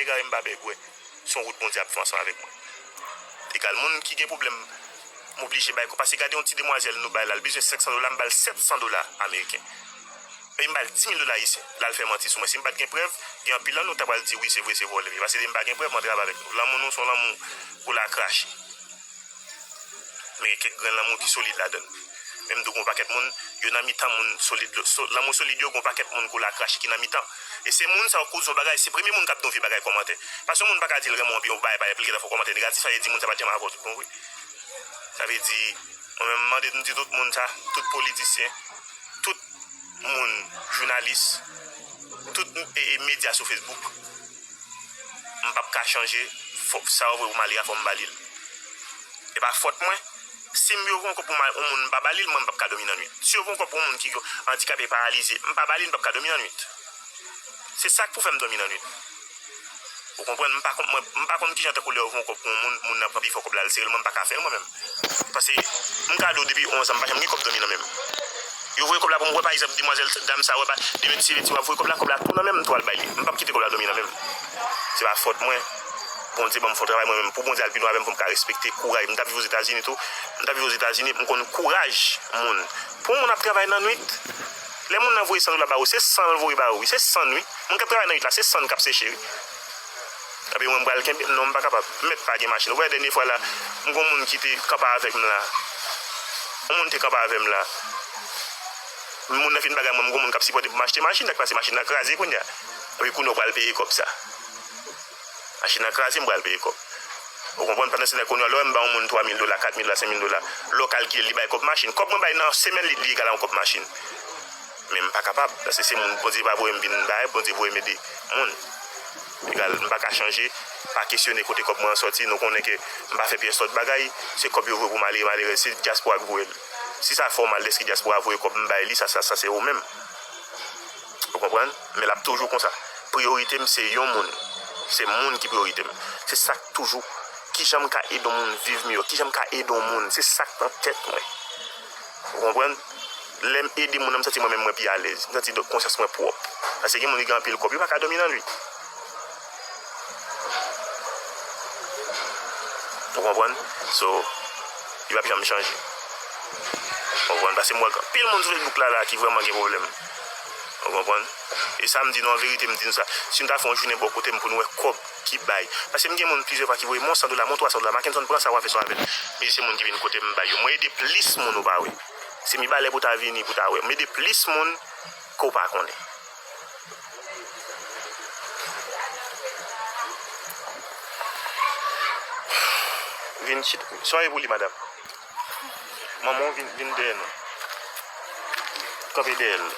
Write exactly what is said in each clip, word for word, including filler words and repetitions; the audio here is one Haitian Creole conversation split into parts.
Egare m pa bègwè. Se yon wout Bondye ap fè ansanm avèk mwen. Egal, moun ki gen pwoblèm, m oblije bay kòb. Paske gade yon ti demwazèl nou bay la, l bezwen senk san dola, m ba l sèt san dola ameriken. Epi m ba l dis mil dola ayisyen. L al fè manti sou mwen. Si m pa t gen prèv, gen anpil nan nou ta pral di, "Wi, se vre, se vòlè l ye." Paske depi m pa gen prèv, m antre avè avèk nou. Lanmou nou se yon lanmou pou l a krache. Men gen kèk grenn lanmou ki solid ladan l. Men m di w, gen yon pakèt moun, yo nan mitan moun solid, so, lanmou solid yo, gen yon pakèt moun kou l a krache ki nan mitan. E se moun sa yo koze yon bagay, se premye moun k ap di yon vye bagay kòmantè. Paske yon moun pa ka di l renmen w, epi yon bagay pa epi l gentan fè yon kòmantè negatif, sa vle di moun sa pa t janm avè w tout bon vre. Sa vle di, mwen menm, m mande, m di tout moun sa, tout politisyen, tout moun, jounalis, tout, e, e, medya sou Facebook, m p ap ka chanje, fò, sa yo voye pou m ale a, fò m ba li l. E pa fòt mwen. Si m yo voye yon kòb pou m, yon moun m pa ba li l, mwen m p ap ka dòmi nan nwit. Si yo voye yon kòb pou yon moun ki andikape, paralize, m pa ba li l, m p ap ka dòmi nan nwit. Se sa k pou fè m dòmi nan nwit. Ou konprann? M pa konn, mwen, m pa konn kijan tankou lè yo voye yon kòb pou yon moun, moun nan pran pi fò kòb la, l sere l, mwen m pa ka fè l mwen menm. Paske m ka di w depi onz an, m pa janm gen kòb dòmi nan men m. Yo voye kòb la pou m wè, pa egzanp, demwazèl, dam sa wè, pa, demen ti, ti w ap voye kòb la, kòb la tou nan men m, m tou al bay li. M p ap kite kòb la dòmi nan men m. Se pa fòt mwen. Bondye ban m fè yon travay mwen menm. Pou Bondye al pi lwen avè m, pou m ka respekte kouraj. M t ap viv Ozetazini tou. M t ap viv Ozetazini, m konn kouraj moun. Pou yon moun ap travay nan nwit, lè moun nan voye san dola ba ou, se san l voye ba ou, wi. Se san, wi. Moun k ap travay nan nwit la, se san k ap seche, wi. Epi mwen, m pral kenbe? Non, m pa kapab. M mèt pa gen machin. Ou wè, dènye fwa la, m gon moun ki te kanpe avèk m la. Yon moun te kanpe avè m la. Moun nan fin bagay mwen, m gon moun k ap sipòte pou m achte machin, sa k pase machin nan kraze kounye a. Epi kounye a, ou pral peye kòb sa. Machin nan kraze, m pral peye kòb. Ou konprann? Pandan se tan kounye a, lè w wè m ba yon moun twa mil dola, kat mil dola, senk mil dola, lè w kalkile, li bay kòb machin. Kòb mwen bay nan semèn, li, li egal a yon kòb machin. Men m pa kapab, paske se moun Bondye pa voye m vin bay, Bondye voye m ede moun. Egal, m pa ka chanje, pa kesyone kote kòb mwen an sòti, nou konnen ke m pa fè pyès lòt bagay, se kòb yo voye pou malere, malerèz, se dyaspora ki voye l. Si sa fè w mal, dèske dyaspora voye kòb m bay li, sa, sa, sa se ou menm. Ou konprann? Men l ap toujou konsa. Priyorite m se yon moun. Se moun ki priyorite m. Se sa k toujou. Kijan m ka ede yon moun viv miyò? Kijan m ka ede yon moun? Se sa k nan tèt mwen. Ou konprann? Lè m ede moun nan, m santi mwen menm mwen pi alèz. M santi donk konsyans mwen pwòp. Paske gen moun ki gen anpil kòb, yo pa ka dòmi nan nwit. Ou konprann? So, yo p ap janm chanje. Ou konprann? Paske m wè gen anpil moun sou Facebook la, la ki vrèman gen pwoblèm. Ou konprann? E sa m di nou an verite, m di nou sa. Si nou ta fè yon jounen bò kote m pou nou wè kòb ki bay. Paske m gen moun plizyè fwa ki voye m yon san dola, m yon twa san dola, Mackenson pran sa w a fè sa w a fè l. Men se moun ki vin kote m bay yo. Mwen ede plis moun ou pa wè. Se Mibalè pou ta vini pou ta wè. M ede plis moun ke w pa konnen. Vin chita. Sa w ye pou li, madanm? Manman w vin, vin dèyè nou. Kanpe dèyè l.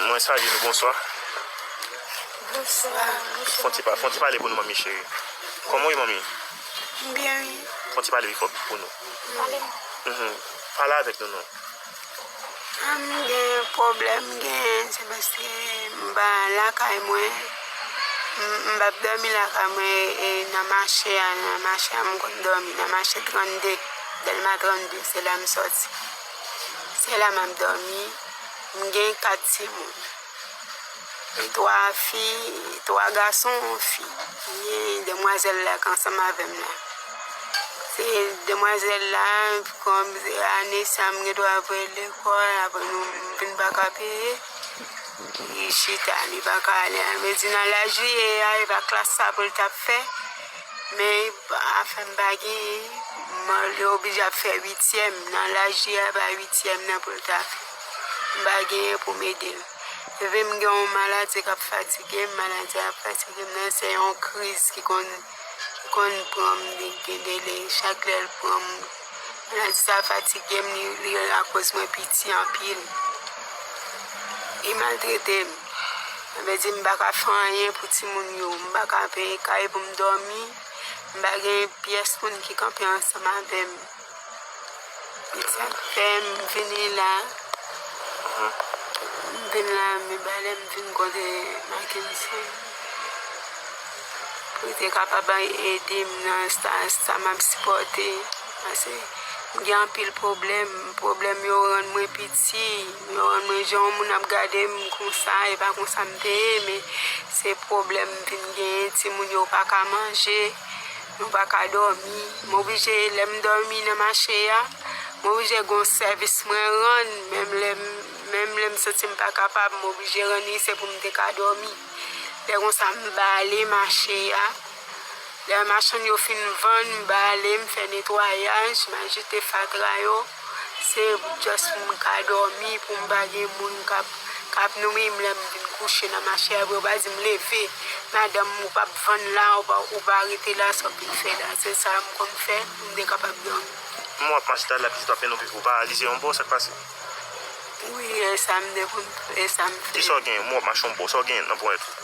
Mwen salye nou, bonswa. Bonswa. Fè yon ti pa-, fè yon ti pale pou nou, manmi cheri. Kòman w ye, manmi? M byen, wi. Fè yon ti pale pi fò pou nou. Mhm. Pale avèk nou, non. Ah, m gen pwoblèm, m gen, se paske m pa lakay mwen. M, m p ap dòmi lakay mwen, e nan mache a, nan mache a m konn dòmi, nan mache trannde, Dèlma trannde, se la m sòti. Se la m ap dòmi. M gen kat timoun. Twa fi, twa gason, yon fi. Gen demwazèl la k ansanm avè m la. Se demwazèl la, kòm se ane sa m gen dwa voye l lekòl, apre nou, m vin pa ka peye. Li chita, li pa ka ale. Sa vle di nan laj li ye a, e pa klas sa pou l t ap fè. Men afè m pa genyen, m, li oblije ap fè uityèm. Nan laj li a, e pa uityèm nan pou l ta fè. M pa genyen pou m ede l. Epi m gen yon maladi k ap fatige m, maladi a ap fatige m nan, se yon kriz ki konn, ki konn pran m, li gen dele, chak lè l pran m, maladi sa fatige m, li, li lakoz mwen piti anpil. Li maltrete m. Sa vle di m pa ka fè anyen pou timoun yo, m pa ka peye kay pou m dòmi, m pa gen pyès moun ki kanpe ansanm avè m. E sa k fè m vini la. M vin la, men ba lè m vin kote Mackenson. Pou li te kapab ede m nan sa, sa m ap sipòte. Paske M gen anpil pwoblèm. Pwoblèm yo rann mwen piti. Yo rann mwen jan yon moun ap gade m konsa, e pa konsa m te ye, men se pwoblèm m vin genyen. Timoun yo pa ka manje, nou pa ka dòmi. M oblije, lè m dòmi nan mache a, m oblije gon sèvis mwen rann, menm lè m, menm lè m santi m pa kapab, m oblije rann li, se pou m te ka dòmi. Lè konsa, m bale mache a. Lè machann yo fin vann, m bale, m fè netwayaj, m al jete fatra yo. Se just pou m ka dòmi, pou m pa gen moun k ap, k ap nouri m lè m vin kouche nan mache a, pou yo pa di m leve. Madanm, ou p ap vann la, ou pa, ou pa rete la, sa w vin fè la. Se sa m konn fè, pou m te kapab dòmi. Mwen w ap mache la, l ap vizite w ap mennen w paralize yon bò, sa k pase? Wi, e sa m te konn, e sa m fè. Kisa w gen? Mwen w ap mache yon bò, sa w gen nan ponyèt ou?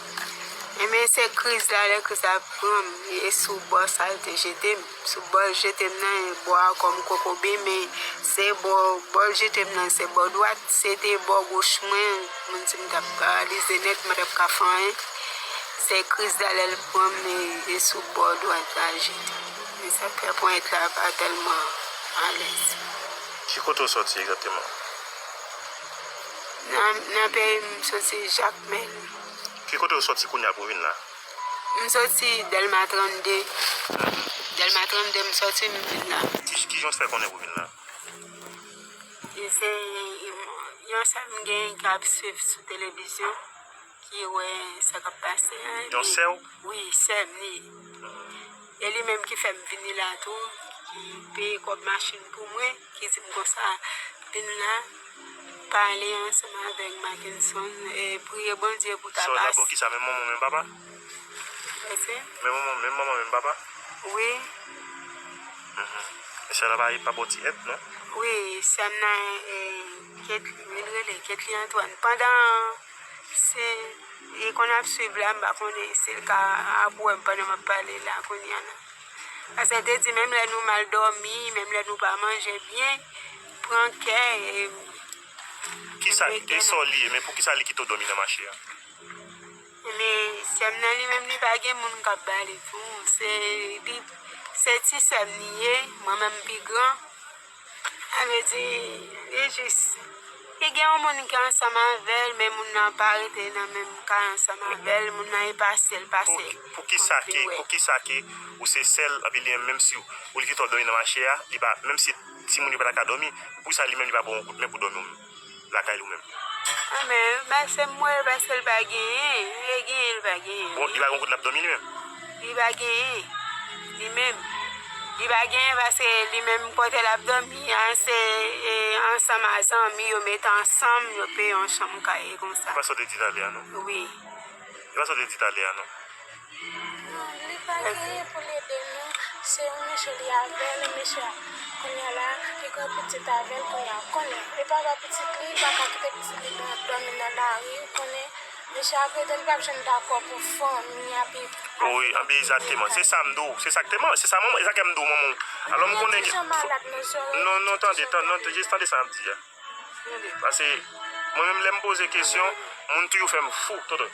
Ebyen, se kriz la, lè kriz la pran m, e sou bò sa l te jete m. Sou bò l jete m nan, e bò a kòm kokobe, men se bò, bò l jete m nan, se bò dwat, se te bò goch mwen, moun di m t ap paralize nèt, mwen t ap ka fè anyen. Se kriz la, lè l pran m, e, e sou bò dwat la l jete m. E sa fè ponyèt la pa tèlman alèz. Ki kote w sòti egzakteman? Nan, nan peyi m, m soti Jakmèl. Ki kote w soti kounye a pou w vin la? M soti Dèlma trannde. Dèlma trannde m soti, m vin la. Ki, kijan w fè konnen pou w vin la? E se yon sè m gen k ap swiv sou televizyon, ki wè sa k ap pase a. Yon sè w? Wi, sè m li ye. E li menm ki fè m vini la tou, ki peye kòb machin pou mwen, ki di m konsa, vin la, pale ansanm avèk Mackenson, e priye Bondye pou ta pase. Sè w la bò kisa, menm manman, menm papa? Wi. Menm manman, menm manman, menm papa? Wi. Mhm. E sè w la pa, pa bò ti èt, non? Wi, sè m nan, e, Ketli, li rele Ketli Antoine. Pandan Se, li konn ap swiv la, m pa konnen si l ka ap wè m pandan m ap pale la kounye a la. Paske l te di, menm lè nou mal dòmi, menm lè nou pa manje byen, pran kè, e, Kisa, e sa w li ye, men poukisa li kite w dòmi nan mache a? Men, sè m nan li menm, li pa gen moun k ap ba li tou. Se, li, se ti sè m li ye, mwen menm m pi gran. Sa vle di, li jis, li gen yon moun ki ansanm avè l, men moun nan pa rete nan menm kay ansanm avè l, moun nan e pase l pase. Pou, pou kisa ke, pou kisa ke ou se sè l, anpi li menm, menm si ou li kite w dòmi nan mache a, li pa, menm si timoun yo pa ta ka dòmi, poukisa li menm li pa ba w yon kout men pou dòmi lakay li ou menm? Anben, paske m wè l, paske l pa genyen, li genyen, li pa genyen. Bon, li pa gen yon kote l ap dòmi li menm? Li pa genyen, li menm. Li pa genyen paske li menm kote l ap dòmi a, se, e, ansanm a zanmi yo mete ansanm, yo peye yon chanm kay, e konsa. E pa sa w te di talè a, non? Wi. E pa sa w te di talè a, non? Non, li pa genyen pou l ede nou. Se yon mesye li avè l, mesye a. Kounye a la, li gen pitit avè l, kounye a, konnen. E papa pitit li, li pa ka kite pitit li dò-, dòmi nan lari, konnen. Mesye ap ede l, li p ap janm dakò pou fanmi a, pi. Wi, anben, egzakteman. Se sa m di w. Se egzakteman. Se sa, manman, e sa ke m di w, manman. Alò, m konnen gen. Non, non, tande, tande, non, jis tande sa m ap di a. Paske mwen menm, lè m poze kesyon, moun toujou fè m fou, tonton.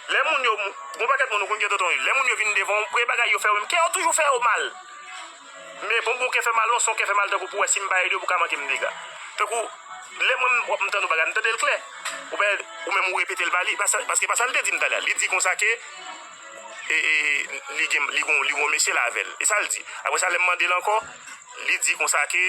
Lè moun yo, gon pakèt moun ou konn gen, tonton, lè moun yo vin devan w, premye bagay yo fè w menm, kè yo toujou fè yo mal. Men bon, bon kè fè mal, non, se yon kè fè mal tankou pou wè si m pa ede w pou ka manke m dega. Tankou, lè mwen m, m tande yon bagay, m tande l klè. Ou pa, ou menm ou repete l ba li, paske, paske pa sa l te di m talè a. Li di konsa ke, e, e, li gen, li gon, li gon mesye la avè l. E sa l di. Apre sa, lè m mande l ankò, li di konsa ke,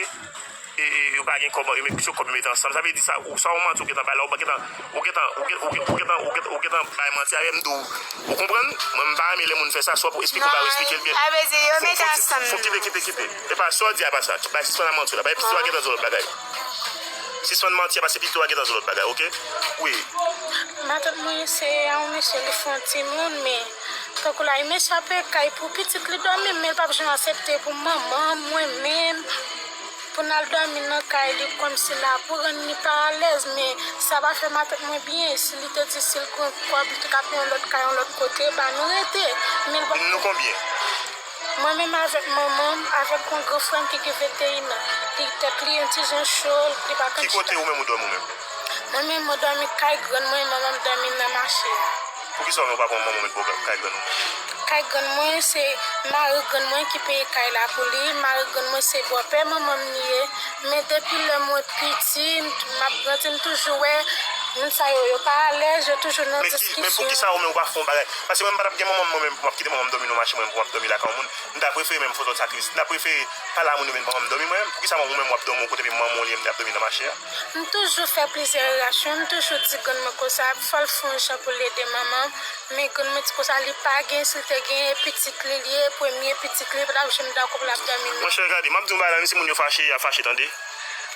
e, e, yo pa gen kòb, yo met, se kòb yo mete ansanm. Sa vle di sa, ou, sa yon manti ou gentan bay la, ou pa gentan, ou gentan, ou gen-, ou gen-, ou gentan, ou gentan, ou gentan bay manti avè m tou. Ou konprann? Mwen, m pa renmen lè moun fè sa, swa pou esplike, ou pa esplike l byen. Sa vle di, yo mete ansanm. Fò, fò, fò, kite, kite, kite. E pa sa w di a pa sa. Bay, sispann manti la. Bay, pitit ou a gentan di w lòt bagay. Sispann manti a, paske pitit ou a gentan di w lòt bagay, oke? Wi. Matant mwen, se yon mesye, li fè yon timoun, men tankou la, li mete kay pou pitit li dòmi, men li p ap janm aksepte pou manman, mwen menm, pou n al dòmi nan kay li, kòmsi l ap rann li pa alèz, men sa pa fè matant mwen byen. Si li te di, si l gen kòb, li te ka peye yon lòt kay, yon lòt kote, ba nou rete. Men l pa. Vin nou konbyen? Mwen menm avèk manman m, avèk yon gran frè m ki gen venteyen an. Li tèt li yon ti jan cho, li pa konn chita. Ki kote ou menm ou dòmi ou menm? Mwen menm, mwen dòmi kay grann mwen, manman m dòmi nan mache a. Poukisa ou menm ou pa pran manman w met bò kay grann ou? Kay grann mwen, se mari grann mwen ki peye kay la pou li. Mari grann mwen se bòpè manman m li ye. Men depi lè mwen piti, m, m ap grandi, m toujou wè moun sa yo, yo pa alèz, yo toujou nan diskisyon. Men ki, men poukisa ou menm ou pa fè yon bagay? Paske mwen m pa t ap gen manman m mwen menm pou m ap kite manman m dòmi nan mache mwen menm pou m ap dòmi lakay yon moun. M ta prefere menm foto sa Kris. M ta prefere pale a moun yo menm manman m dòmi mwen menm. Poukisa manman ou menm w ap dòmi yon kote epi manman w li menm li ap dòmi nan mache a? M toujou fè plizyè erasyon, m toujou di grann mwen konsa, fò l fè yon jan pou l ede manman m. Men grann mwen di konsa li pa gen, si l te gen, e pitit li l ye, premye pitit li, li pa t ap janm dakò pou l ap dòmi nan. Monchè, gade, m ap di yon bagay la, menm si moun yo fache, y a fache, tande.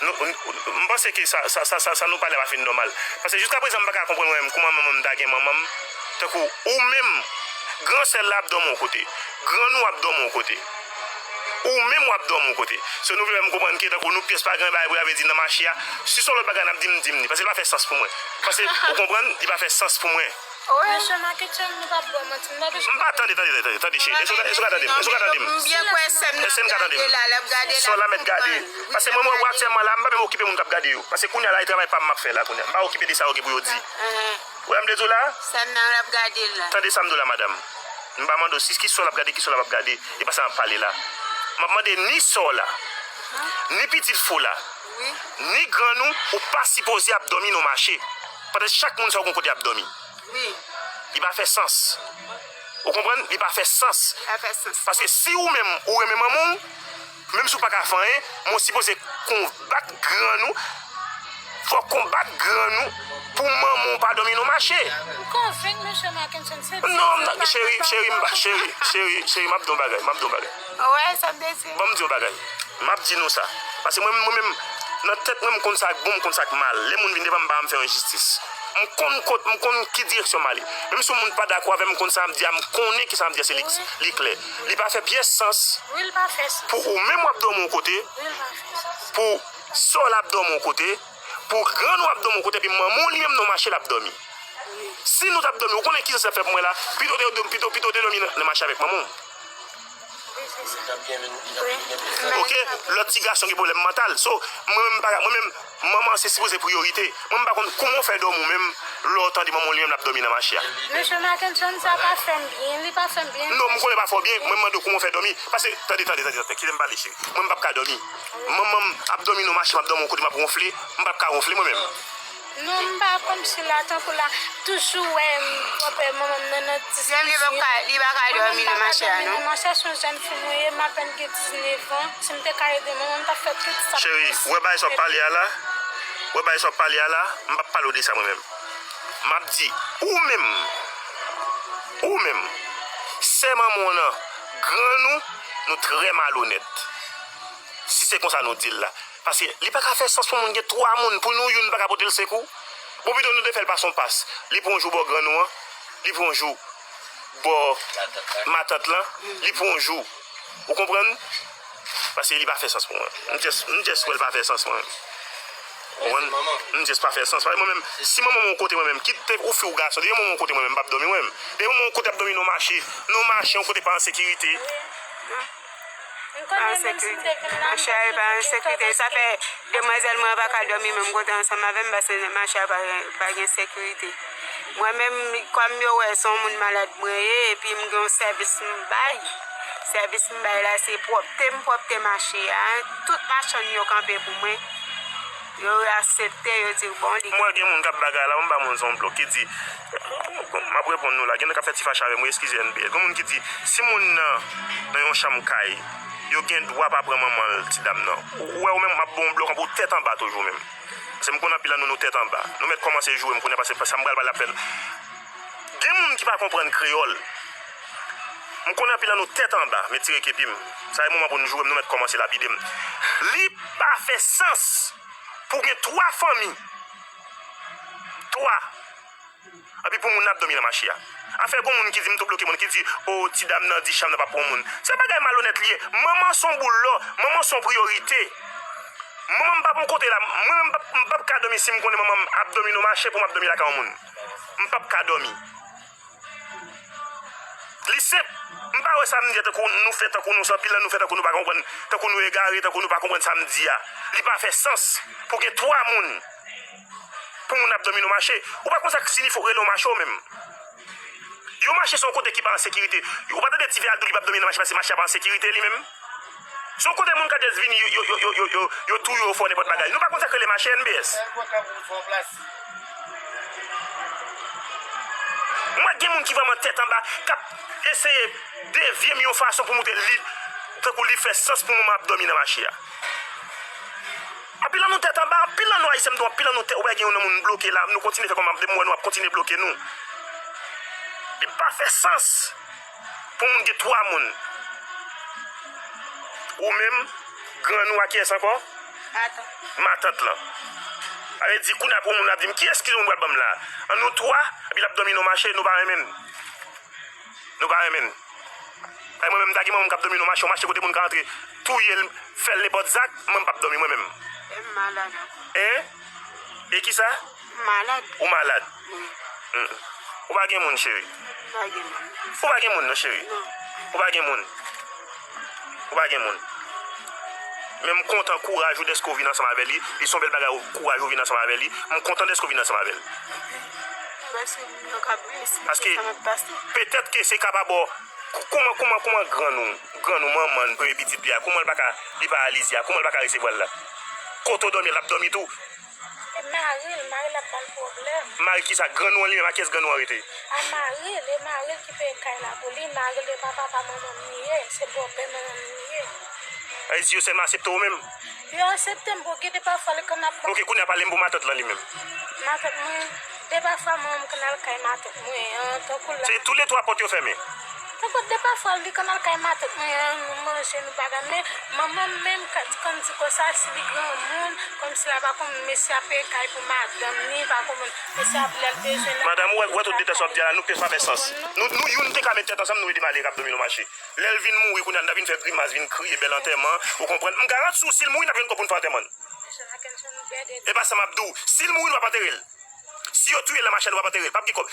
Nou, m panse ke sa, sa, sa, sa, sa nou pale a pa fin nòmal. Paske jiska prezan, m pa ka konprann mwen menm kouman manman m ta gen manman m. Tankou ou menm, gran sè l la ap dòmi yon kote, grann ou ap dòmi yon kote. Ou menm w ap dòmi yon kote. So nou vle fè m konprann ke tankou nou pyès pa gen bagay pou y ap di nan mache a. Si se yon lòt bagay n ap di m, di m li. Paske li pa fè sans pou mwen. Paske, ou konprann, li pa fè sans pou mwen. Mesye Marc Antoine, nou p ap ba w manti. M pa bezwen. M pa, tande, tande, tande, tande, cheri. Èske w ka, èske w ka tande m? Èske w ka tande m? M byen kwè sè m nan ap gade la, l ap gade la. Sè w la mèt gade. Paske mwen, mwen, aktyèlman la, m pa menm okipe moun k ap gade yo. Paske kounye a la, e travay pa m m ap fè la kounye a. M pa okipe de sa yo gen pou yo di. Ou wè m te di w la? Sè m nan l ap gade l la. Tande sa m di w la, madanm. M pa mande w si ki sè w l ap gade, ki sè w l ap gade. E pa sa m ap pale la. M ap mande ni sè w la, ni pitit fi w la, ni grann ou, ou pa sipoze ap dòmi nan mache. Pandan chak moun sa yo gon kote ap dòmi. Li pa fè sans. Ou konprann? Li pa fè sans. Paske si ou menm, ou renmen manman w, menm si w pa ka fè anyen, men w sipoze konbat grann ou. Fò w konbat grann ou pou manman w pa dòmi nan mache. M konvenk mesye Marc Antoine, se di. Non, m nan, cheri, cheri, m pa, cheri, cheri, cheri, m ap di yon bagay, m ap di yon bagay. Ou wè sa m te di? Ban m di yon bagay. M ap di nou sa. Paske mwen, mwen menm, nan tèt mwen, m konn sa k bon, m konn sa k mal. Lè moun vin devan m, m pa janm fè yon enjistis. M konn kot, m konn ki direksyon m ale. Menm si yon moun pa dakò avè m, m konn sa m di a, m konnen ki sa m di a, se li, li klè. Li pa fè pyès sans. Wi, l pa fè sans. Pou ou menm w ap dòmi yon kote, pou sè w la ap dòmi yon kote, pou grann ou ap dòmi yon kote, epi manman w li menm nan mache l ap dòmi. Si nou t ap dòmi, ou konnen ki sans l ap fè pou mwen la? Pito w te, pito, pito w te dòmi nan, nan mache avèk manman w. Wi, se sa. Wi. Ok, lòt ti gason gen pwoblèm mantal. So, mwen menm, m pa ka, mwen menm, manman se sipoze priyorite. Mwen, m pa konn kouman w fè dòmi ou menm, lè w tande manman w li menm l ap dòmi nan mache a. Mesye Marc Antoine, sa pa fè m byen, li pa fè m byen. Non, m konnen pa fè w byen, mwen, m mande w kouman w fè dòmi. Paske, tande, tande, tande, tande, kite m pale, cheri. Mwen, m p ap ka dòmi. Manman m ap dòmi nan mache, m ap dòmi yon kote, m ap wonfle, m p ap ka wonfle mwen menm. Non, m pa kòmsi la, tankou la, toujou wè m, bòpè manman m nan, nan diskisyon. Li pa ka, li pa ka dòmi nan mache a, non. Nan mache a, se yon jèn fi mwen ye, m apèn gen diznèf an. Si m te ka ede manman m, m t ap fè tout sa m posib. Cheri, ou wè bagay sa w ap pale a la? Ou wè bagay sa w ap pale a la? M p ap pale w de sa mwen menm. M ap di, ou menm, ou menm, sè manman w nan, grann ou, nou trè malonèt. Si se konsa nou di l la. Paske li pa ka fè sans pou moun gen twa moun, pou nou youn pa ka pote l sekou. Bon, pito nou te fè l pase yon pas. Li pran yon jou bò grann ou an, li pran yon jou bò matant lan, li pran yon jou. Ou konprann? Paske li pa fè sans pou mwen. M just, m just wè l pa fè sans mwen. Ou konprann? M just pa fè sans. Paske mwen menm, si manman m yon kote mwen menm, kit ou fi ou gason, depi manman m yon kote mwen menm, m p ap dòmi mwen menm. Depi manman m yon kote ap dòmi nan mache, nan mache yon kote pa an sekirite. Pa an sekirite. Mache a pa an sekirite. Sa fè demwazèl mwen an pa ka dòmi menm kote ansanm avè m paske mache a pa, pa gen sekirite. Mwen menm, kòm yo wè se yon moun malad mwen ye, epi m gen yon sèvis m bay. Sèvis m bay la, se pwòpte m pwòpte mache a. Tout machann yo kanpe pou mwen. Yo aksepte, yo di, bon, li. M wè gen moun k ap bagay la, m pa moun se yon blòk ki di, m ap reponn nou la, gen nèg k ap fè ti fache avè m, wi, eskize N B L. Gen moun ki di, si moun nan, nan yon chanm kay, yo gen dwa pa pran manman l, ti dam nan. Ou wè, ou menm, m ap ba w yon blòk, ou tèt anba toujou menm. Paske m konn anpil nan nou, nou tèt anba. Nou mèt kòmanse joure m kounye a, paske sa m pral pale ap fè l. Gen moun ki pa konprann kreyòl. M konn anpil nan nou tèt anba, men tire kepi m. Sa e moman pou nou joure m, nou mèt kòmanse lapide m. Li pa fè sans pou gen twa fanmi. Twa. Epi pou moun ap dòmi nan mache a. Afè gon moun ki di m tou bloke moun ki di, o, ti dam nan di chanm nan pa pou moun. Se bagay malonèt li ye. Manman se yon boul lò, manman se yon priyorite. Manman m pa pou kote la, mwen menm m p ap, m p ap ka dòmi si m konnen manman m ap dòmi nan mache pou m ap dòmi lakay yon moun. M p ap ka dòmi. Li senp. M pa wè sa m di a tankou nou fè tankou nou, se anpil nan nou fè tankou nou pa konprann, tankou nou egare, tankou nou pa konprann sa m di a. Li pa fè sans pou gen twa moun, pou moun ap dòmi nan mache. Ou pa konn sa k siyifi rele yon mache w menm. Yon mache se yon kote ki pa an sekirite. Ou pa tande Ti Vè a tou li p ap dòmi nan mache paske mache a pa an sekirite li menm? Se yon kote moun ka just vini, yo, yo, yo touye, yo fè w nenpòt bagay. Nou pa konn sa k rele mache N B S. M wè gen moun ki vrèman tèt anba, k ap eseye devye m yon fason pou montre li, tankou li fè sans pou moun ap dòmi nan mache a. Anpil nan nou tèt anba, anpil nan nou ayisyen, m di w, anpil nan nou tèt, ou wè gen yon moun bloke la, nou kontinye fè kòman, depi m wè nou ap kontinye bloke nou. Li pa fè sans pou moun gen twa moun. Ou menm, grann ou a kiyès ankò? Matant. Matant lan. Sa vle di, kounye a pou moun ap di m, kiyès ki moun pral ban m la? An nou twa, epi l ap dòmi nan mache, nou pa renmen l. Nou pa renmen l. Ay, mwen menm, m ta gen manman m k ap dòmi nan mache, yon mache kote moun ka antre, touye l, fè l nenpòt zak, mwen m p ap dòmi, mwen menm. E m malad ankò. Hein? E kisa? M malad. Ou malad? Wi. Hmm. Ou pa gen moun, cheri. M pa gen moun. Ou pa gen moun, non, cheri. Non. Ou pa gen moun. Ou pa gen moun. Men m kontan kouraj ou dèske w vin ansanm avè li. Li se yon bèl bagay, kouraj ou vin ansanm avè li. M kontan dèske w vin ansanm avè l. Paske m yo ka esplike sa k ap pase. Paske petèt ke se kapab, kou-, kouman, kouman, kouman grann ou, grann ou, manman l, premye pitit li a, kouman l pa ka, li paralize a, kouman l pa ka resevwa l la? Kote w dòmi, l ap dòmi tou? E mari l, mari l ap ba l pwoblèm. Mari kisa? Grann ou an li menm, a kiyès grann ou an rete? A mari l, e mari l ki peye kay la pou li. Mari l e pa papa manman m li ye, se bòpè manman m li ye. Sa vle di yo sèlman aksepte w menm? Yo aksepte m, bon, gen de pafwa li konn ap... Ok, kounye a pale m pou matant lan li menm. Matant mwen, de pafwa manman m konn al kay matant mwen an, tankou la. Se tou le twa pòt yo fèmen? Tankou de pafwa li konn al kay matant mwen an, nou manje, nou bagay, men manman m menm, ka-, konn di konsa, si li granmoun, kòmsi la pa konn mesye ap peye kay pou madanm li, pa konn mesye ap lè l bezwen nan... Madanm, ou wè, ou wè tout detay sa w ap di a la, nou pye pa fè sans. Nou, nou youn te ka met tèt ansanm, nou ede malere k ap dòmi nan mache. Lè l vin mouri, kounye a, n a vin fè grimas, vin kriye, bèl antèman, ou konprann? M garanti w, si l mouri, n ap jwenn kòb pou n fè antèman. E pa sa m ap di w. Si l mouri, nou p ap antere l. Si yo touye l nan machin, nou p ap antere l. P ap gen kòb.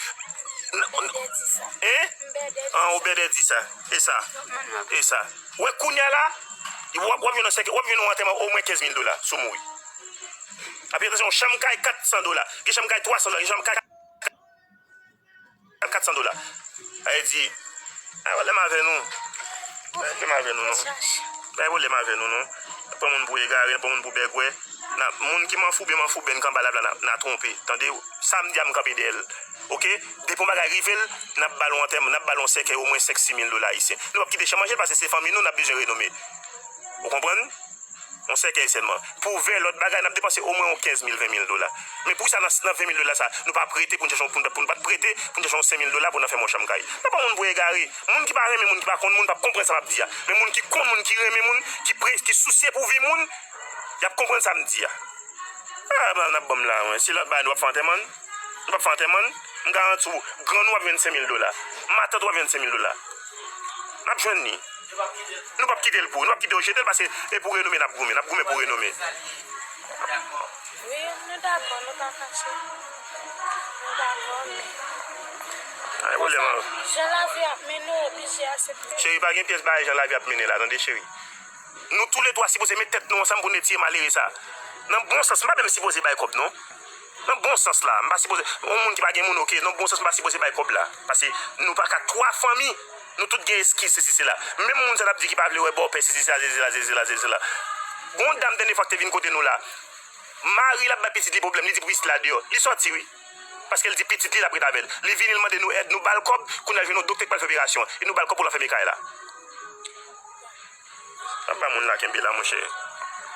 Hein? An, ou bèdè di sa. E sa. E sa. Ou wè kounye a la, w ap, w ap jwenn yon sèkèy, w ap jwenn yon antèman omwen kenz mil dola si w mouri. Epi atansyon, chanm kay kat san dola. Gen chanm kay twa san dola, gen chanm kay kat san dola. Sa vle di, pa gen pwoblèm avè nou. Pa gen pwoblèm avè nou, non. Pa gen pwoblèm avè nou, non. N ap pran moun pou egare, n ap pran moun pou bègwè. N ap, moun ki manfouben, manfouben, k anba lab la, n a, n a twonpe. Tande, sa m di a, m kanpe dèyè l. Oke? Depi yon bagay rive l, n ap ba l yon antèman, n ap ba l yon sèkèy omwen senk, sis mil dola ayisyen. Nou p ap kite chan manje l, paske se fanmi nou, n ap bezwen renome. Ou konprann? Yon sèkèy sèlman. Pou ven lòt bagay, n ap depanse omwen yon kenz mil, ven mil dola. Men pou sa, nan, nan ven mil dola sa, nou pa prete pou n chèche yon, pou n, pou n pa t prete pou n chèche yon senk mil dola pou n al fè yon chanm kay. N ap pran moun pou egare. Moun ki pa renmen moun, ki pa konn moun, p ap konprann sa m ap di a. Men moun ki konn moun, ki renmen moun, ki pre-, ki sousye pou vi moun, y ap konprann sa m di a. Ah, n ap ban m la, wi. Si lòt bagay, nou p ap fè antèman. Nou p ap fè antèman. M garanti w, grann ou ap jwenn senk mil dola. Matant ou ap jwenn senk mil dola. N ap jwenn li. Nou p ap kite l pou, nou p ap kite yo jete l, paske e pou renome n ap goumen, n ap goumen pou renome. Wi, nou dakò, nou pa fache. Nou dakò, men... Pa gen pwoblèm, an. Jan lavi ap mennen, w oblije aksepte. Cheri, pa gen pyès bagay jan lavi ap mennen la, tande, cheri. Nou tou le twa sipoze met tèt nou ansanm pou n retire malere sa. Nan bon sans, m pa menm sipoze bay kòb, non. Nan bon sans la, m pa sipoze, yon moun ki pa gen moun, oke, nan bon sans, m pa sipoze bay kòb la. Paske nou pa ka twa fanmi, nou tout gen eskiz, sesi, sela. Menm moun sa n ap di ki pa vle wè bòpè, sesi, sela, sesi, sela, sesi, sela. Gon dam dènye fwa ki te vin kote nou la. Mari l ap bay pitit li pwoblèm, li di pou pitit la deyò. Li sòti, wi. Paske l di pitit li, l ap ret avè l. Li vini, l mande nou èd, nou ba l kòb, kounye a l jwenn yon doktè k pral fè operasyon. E nou ba l kòb pou l al fèmen kay la. Apa moun la kenbe la, monchè.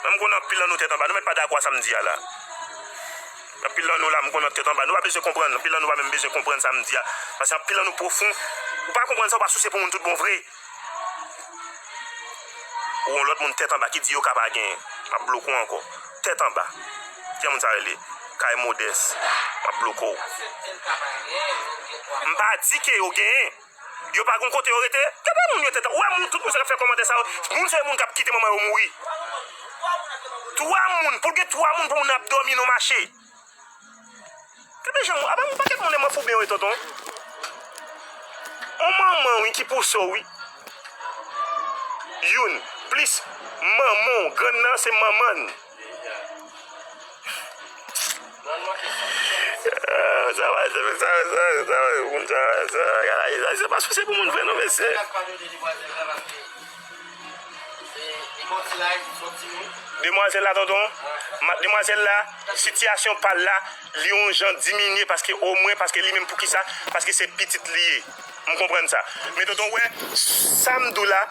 Mwen, m konnen anpil nan nou tèt anba. Nou mèt pa dakò a sa m di a la. Anpil nan nou la, m konnen tèt anba. Nou pa bezwen konprann. Anpil nan nou pa menm bezwen konprann sa m di a. Paske anpil nan nou pwofon. Ou pa konprann sa, ou pa sousye pou moun tout bon vre. Ou yon lòt moun tèt anba ki di yo ka pa genyen. M ap bloke w ankò. Tèt anba. Ki jan moun sa rele? Kay modès. M ap bloke w. M pa di ke yo genyen. Yo pa gon kote yo rete. Gade moun yo tèt. Ou wè moun, tout moun sa k ap fè kòmantè sa yo. Moun sa yo, moun k ap kite manman yo mouri. Twa moun, pou l gen twa moun, pou moun ap dòmi nan mache. Gade jan moun, apa yon pakèt moun manfouben yo ye, tonton. On manman, wi, ki pouse w, wi. Youn, plis manman w, grann nan, se manman l. Sa va, sa va, sa va, sa va, moun sa va, sa va, gade, sa se pa sou se pou moun vre non, mesye. Demwazèl la, tonton, ma- demwazèl la, sitiyasyon pa l la, li yon jan diminye paske omwen, paske li menm poukisa, paske se pitit li ye. M konprann sa. Men tonton, wè, sa m di w la,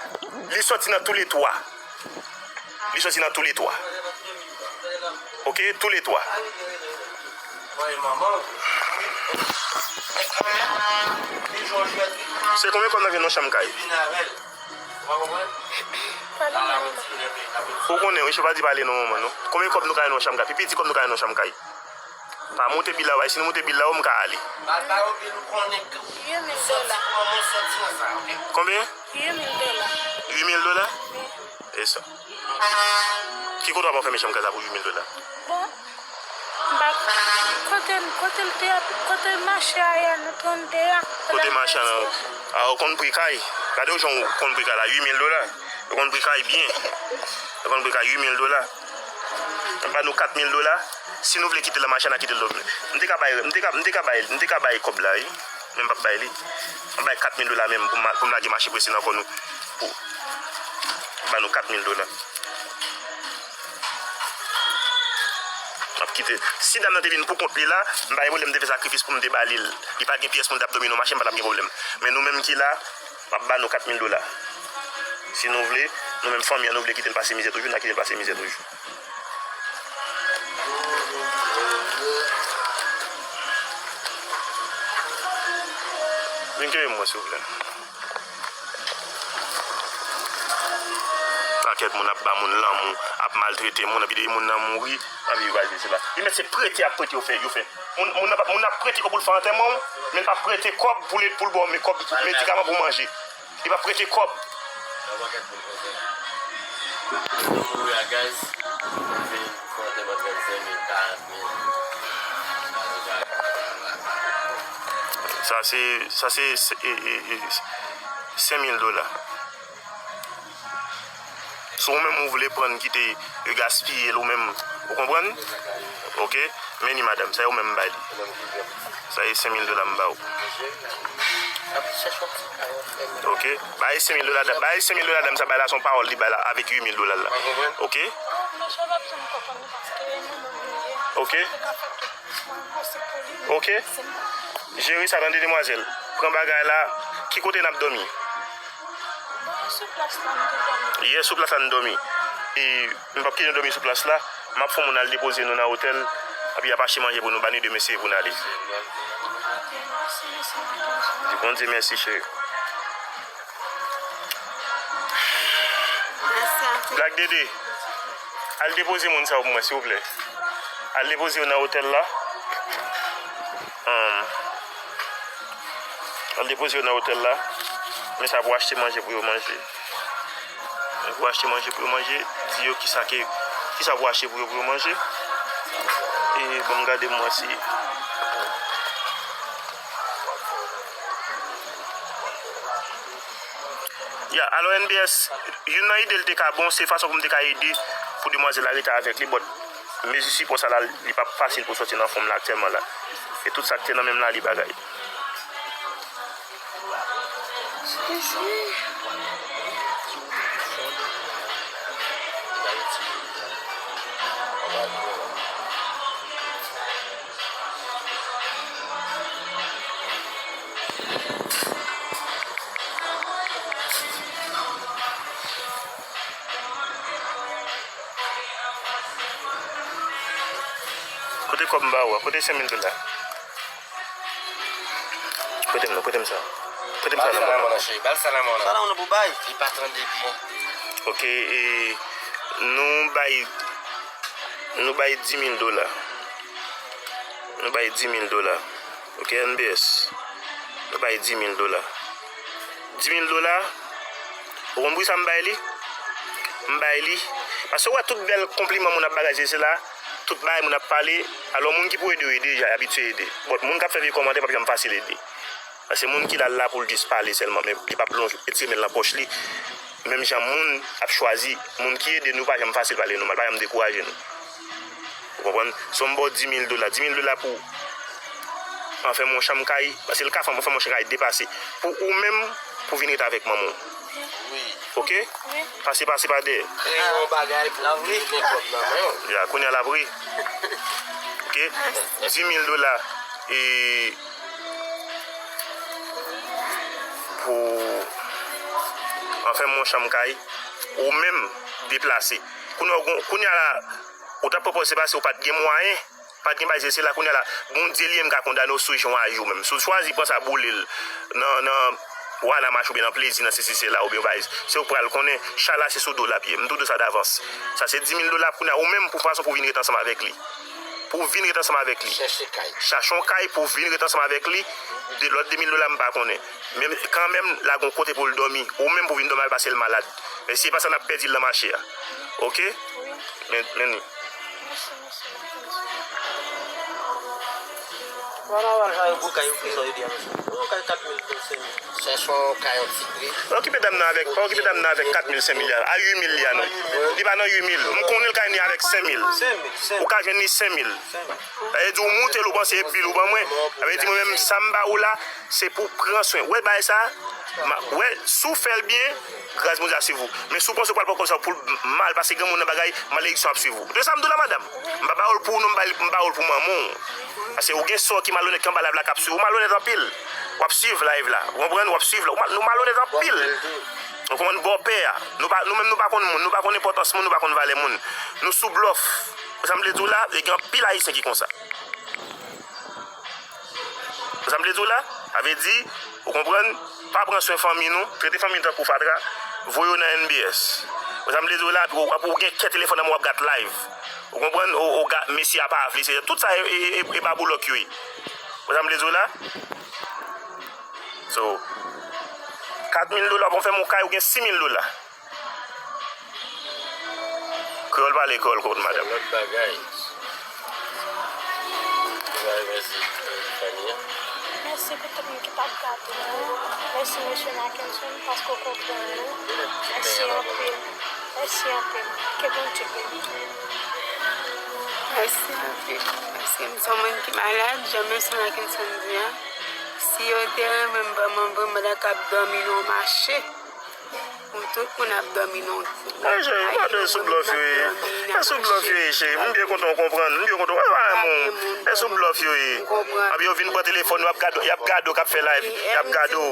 li sòti nan tou le twa. Li sòti nan tou le twa. Ok, tou le twa. Se konbyen kòb n ap jwenn nan chanm kay? Ou konnen, wi, se pa di pale non, manman, non. Konbyen kòb nou ka jwenn nan chanm kay? Pi piti kòb nou ka jwenn nan chanm kay? Pa monte bil la, bay, si nou monte bil la, ou m ka ale. Ba, ba yo bil, ou konnen k- Ui mil dola. Kòman sòti nan sa, ok? Konbyen? Ui mil dola. Ui mil dola? Wi. E sa. Ki kote w ap fèmen chanm kay la pou ui mil dola? Bon. M pa kote, kote l te, kote mache a ye, nou te konn de a. Kote mache a nan. A, ou konn pri kay. Gade w jan w konn pri kay la, ui mil dola. Ou konn pri kay byen. Ou konn pri kay ui mil dola. Ba nou kat mil dola. Si nou vle kite l nan mache a, n a kite l. M te ka bay, m te ka, m te ka bay, m te ka bay kòb la, wi. Men m p ap bay li. M bay kat mil dola menm pou m, pou m lage mache prese nan kò nou. Pou, ba nou kat mil dola. M ap kite. Si dam nan te vin pou kont li la, m pa gen pwoblèm, m te fè sakrifis pou m te ba li l. Li pa gen pyès moun t ap dòmi nan mache, m pa t ap gen pwoblèm. Men nou menm ki la, m ap ba nou kat mil dola. Si nou vle, nou menm fanmi an, nou vle kite l pase mizè toujou, n a kite l pase mizè toujou. Vin kenbe m mwen, silvouplè. Pakèt moun ap ba moun lanmou, ap maltrete moun, epi depi moun nan mouri, anvi yo va jwe se la. Li mèt se prete y ap prete yo fè, yo fè. Moun, moun nan pa, moun nan ap prete kòb pou l fè antèman w, men l pa prete kòb pou l, pou l ba w men kòb, medikaman pou w manje. Li pa prete kòb. Sa se, sa se, se, e, e, e, senk mil dola. Si w menm ou vle pran l kite yo gaspiye l ou menm, ou konprann? Ok, men li madanm, sa yo menm m bay li. Sa e senk mil dola m ba w. Ok, bay senk mil dola, bay senk mil dola dam sa bay la, se yon pawòl li bay la avèk ui mil dola la. Ok? Ok? Jere sa, tande, demwazèl. Pran bagay la. Ki kote n ap dòmi? Yè, sou plas la, nou dòmi. E nou p ap kite nou dòmi sou plas la. M ap fè yon moun al depoze nou nan otèl. Epi y ap achte manje pou nou, ba nou de mesye pou n ale. Di Bondye mèsi, cheri. Black Dede, al depoze moun sa yo pou mwen, silvouplè. Al depoze yo nan otèl la. Al depoze yo nan otèl la. Men sa pou achte manje pou yo manje. Pou achte manje pou yo manje. Di yo kisa ke, kisa pou achte pou yo, pou yo manje. E ban m gade m wè si. Ya, alò N B S, youn nan ide l te ka bon, se fason pou m te ka ede pou demwazèl la rete avèk li, but mezi sipò sa la, li p ap fasil pou sòti nan fon m la aktyèlman la. E tout sa k te nan men m la, li bagay. Kote kòb m ba ou a? Kote senk mil dola? Kote m nan? Kote m sa? Kote m sa nan men mwen? Bal sa nan men w la. Sa nan men w pou bay? Li pa tande byen. Ok, e nou bay, nou bay di mil dola. Nou bay di mil dola. Ok, N B S. Nou bay di mil dola. Di mil dola. Ou konn poukisa m bay li? M bay li. Paske ou wè tout bèl konpliman moun ap bagay se la, tout bagay moun ap pale, alò moun ki pou ede yo ede, y abitye ede. But moun k ap fè vye kòmantè p ap janm fasil ede. Paske moun ki la, l la pou l jis pale sèlman, men li p ap lonje, retire men l nan pòch li. Menm jan moun ap chwazi, moun ki ede nou pa janm fasil pale nou mal, pa janm dekouraje nou. Ou konprann? So m ba w di mil dola, di mil dola pou Anfen, yon chanm kay, paske l ka fè anfen yon chanm kay deplase. Pou ou menm, pou vin ret avèk manman w. Wi. Oke? Wi. Pase, pase pa dèyè. Kreye yon bagay pou ou vin gen kòb nan men w. Ya, kounye a l ap ri. Oke? Dis mil dola. E pou anfen yon chanm kay, ou menm deplase. Kounye a, kounye a la, ou t ap pwopòze se paske ou pa t gen mwayen. Pa t gen bagay, se la kounye a la, Bondye li menm ka kondane w sou jan w aji w menm. Si w chwazi pran sa boule l nan, nan Wanamachi oubyen nan Plezi, nan sesi sela, oubyen yon bagay, se ou k pral konnen, chay la se sou do l ap ye. M tou di w sa davans. Sa se dis mil dola kounye a, ou menm pou fason pou w vin ret ansanm avèk li. Pou w vin ret ansanm avèk li. Chèche kay. Chache yon kay pou w vin ret ansanm avèk li. De lòt de mil dola m pa konnen. Men kanmenm, lage yon kote pou l dòmi. Ou menm pou w vin dòmi avè l paske l malad. Men si se pa sa, n ap pèdi l nan mache a. Oke? Men, men li. Chèche yon kay, yon ti pri. Pa okipe dam nan avèk, pa okipe dam nan avèk kat mil, senk mil li a. A uit mil li a non. Li pa nan uit mil. M konnen l ka vini avèk senk mil. Ou ka jwenn li senk mil. Sa vle di ou moute l, ou panse e bil ou ban mwen. Sa vle di mwen menm, sa m ba ou la, se pou pran swen. Ou wè bagay sa? Ma, wè, si w fè l byen, gras Bondye ap swiv ou. Men si w panse w pral pran kòb sa pou l mal pase granmoun nan bagay, malediksyon ap swiv ou. Se sa m di w la, madanm. M pa ba w l pou ou non, m ba, m ba w l pou manman w. Paske ou gen sè w ki malonèt ki anba live la k ap swiv ou. Ou malonèt anpil. W ap swiv live la. Ou konprann? W ap swiv la. Ou mal, nou malonèt anpil. Ou konprann? Bòpè a. Nou pa, nou menm nou pa konn moun, nou pa konn enpòtans moun, nou pa konn valè moun. Nou sou blòf. Sa m vle di w la, e gen anpil Ayisyen ki konsa. Sa m vle di w la, sa vle di, ou konprann, pa pran swen fanmi nou, trete fanmi nou tankou fatra, voye yo nan N B S. Sa m vle di w la, pou, pou w gen kè telefòn nan men w ap gad live. Ou konprann, ou, ou gad mesye a pa vle, se tout sa e, e, e, e baboulòk yo ye. Sa m vle di w la. So, kat mil dola, pou w fè m yon kay, ou gen sis mil dola. Kreyòl pale, kreyòl konn, madanm. Lòt bagay. Lòt bagay, mèsi, fanmi an. Mèsi pou tout moun ki t ap gade nou. Mèsi, mesye Mackenson, paske w konprann nou. Mèsi anpil. Mèsi anpil. Ke Bondye beni w. Mèsi anpil. Paske m se yon moun ki malad, jan mesye Mackenson di a. Si yo te renmen m vrèman, vrèman, m ta ka ap dòmi nan yon mache. Pou tout moun ap dòmi nan yon. Wi, cheri, ou pa dwe sou blòf yo ye. E sou blòf yo ye, cheri. M byen kontan w konprann. M byen kontan w konprann. E sou blòf yo ye. Epi yo vin pran telefòn, y ap gade, y ap gade w k ap fè live. Y ap gade w.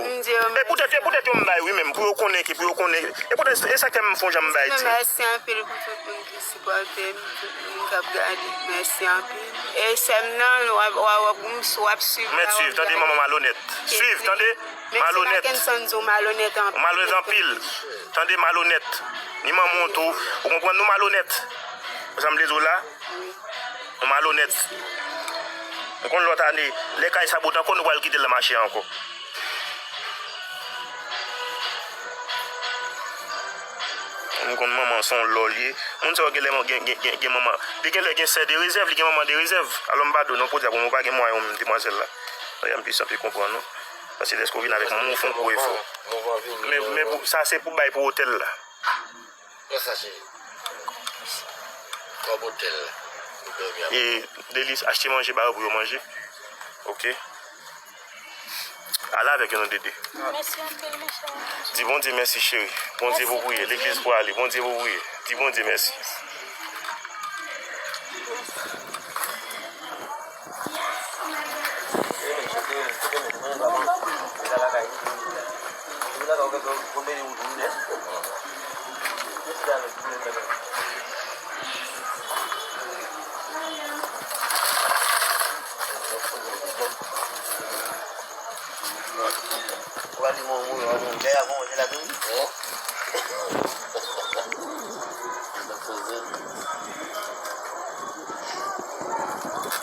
E poutèt, e poutèt yo m bay, wi, menm. Pou yo konnen ke, pou yo konnen. E poutèt, e sa k fè m fon jan m bay ti. Mèsi anpil pou tout moun ki sipòte m, tout moun k ap gade. Mèsi anpil. E sè m nan, w ap, w ap, w ap, w ap swiv. Mèt swiv, tande manman malonèt. Swiv, tande. Mèsi malonèt. Mackenson di w malonèt anpil. Ou malonèt anpil. Tande, malonèt. Ni manman w tou. Ou konprann, nou malonèt. Ou sa m vle di w la? Wi. Nou malonèt. Ou konn lòt ane, lè kay sa bout ankò, nou pral kite l nan mache a ankò. M konn manman se yon lò l ye. Moun sa yo genlè gen, gen, gen, gen manman. Li genlè gen sè de rezèv, li gen manman de rezèv. Alò m pa di w non, podyab, ou pa gen mwayen ou menm, demwazèl la. Madanm, plis anpil konprann non. Paske lèske w vin avèk manman w fè yon gwo efò. Men, men pou, sa se pou bay pou otèl la. Pran sa, cheri. Kòb otèl la. Nou dòmi ap. E, Delis, achte manje ba yo pou yo manje. Oke. Al avèk yo non, Dede. Mèsi anpil, mesye. Di Bondye mèsi, cheri. Bondye pou priye. Legliz pou ale. Bondye pou priye. Di Bondye mèsi.